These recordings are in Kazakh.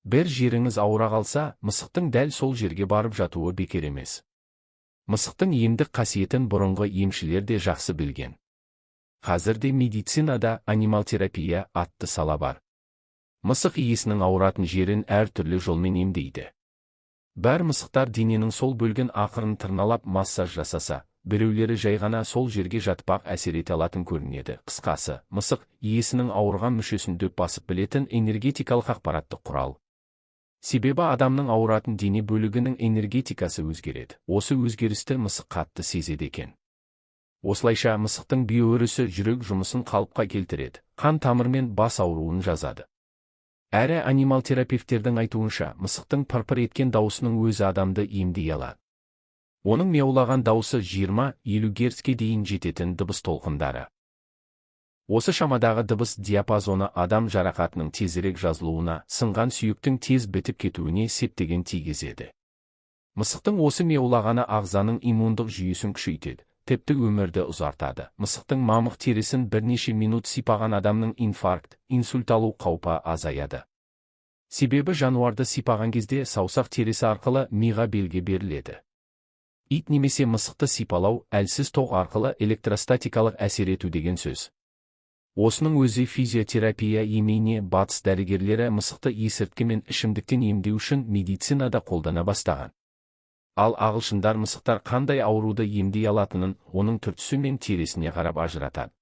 Бір жеріңіз ауыра қалса, мысықтың дәл сол жерге барып жатуы бекер емес. Мысықтың емдік қасиетін бұрынғы емшілер де жақсы білген. Қазір де медицинада анималтерапия атты сала бар. Мысық иесінің ауыратын жерін әр түрлі жолмен емдейді. Бір мысықтар дененің сол бөлігін ақырын тырналап, массаж жасаса, біреулері жай ғана сол жерге жатып-ақ әсер ете алатын көрінеді. Қысқасы, мысық – иесінің ауырған мүшесін дөп басып білетін энергетикалық ақпараттық құрал. Себебі адамның ауыратын дене бөлігінің энергетикасы өзгереді. Осы өзгерісті мысық қатты сезеді екен. Осылайша, мысықтың биоөрісі жүрек жұмысын қалыпқа келтіреді, қан тамыр мен бас ауруын жазады. Әрі анималтерапевтердің айтуынша, мысықтың пыр-пыр еткен дауысының өзі адамды емдей алады. Оның мияулаған дауысы 20-50 герцке дейін жететін дыбыс толқындары. Осы шамадағы дыбыс диапазоны адам жарақатының тезірек жазылуына, сынған сүйектің тез бітіп кетуіне септігін тигізеді. Мысықтың осы мияулағаны ағзаның иммундық жүйесін күшейтеді, тіпті өмірді ұзартады. Мысықтың мамық терісін бірнеше минут сипаған адамның инфаркт, инсульт алу қаупі азаяды. Себебі жануарды сипаған кезде саусақ терісі арқылы миға белгі беріледі. Ит немесе мысықты сипалау – әлсіз тоқ арқылы электростатикалық әсер ету деген сөз. Осының өзі физиотерапия еміне. Батыс дәрігерлері мысықты есірткі мен ішімдіктен емдеу үшін медицинада қолдана бастаған. Ал ағылшындар мысықтар қандай ауруды емдей алатынын оның түр-түсі мен терісіне қарап ажыратады.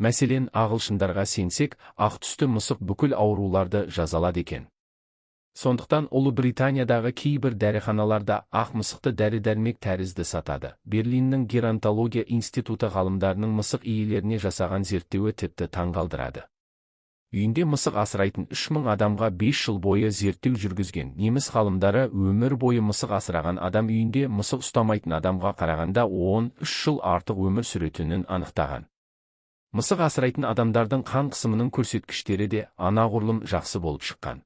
Мәселен, ағылшындарға сенсек, ақ түсті мысық бүкіл ауруларды жаза алады екен. Сондықтан Ұлыбританиядағы кейбір дәріханаларда ақ мысықты дәрі-дәрмек тәрізді сатады. Берлиннің геронтология институты ғалымдарының мысық иелеріне жасаған зерттеуі тіпті таңғалдырады. Үйінде мысық асырайтын 3000 адамға 5 жыл бойы зерттеу жүргізген неміс ғалымдары өмір бойы мысық асыраған адам үйінде мысық ұстамайтын адамға қарағанда 13 жыл артық өмір сүретінін анықтаған. Мысық асырайтын адамдардың қан қысымының көрсеткіштері де анағұрлым жақсы болып шыққан.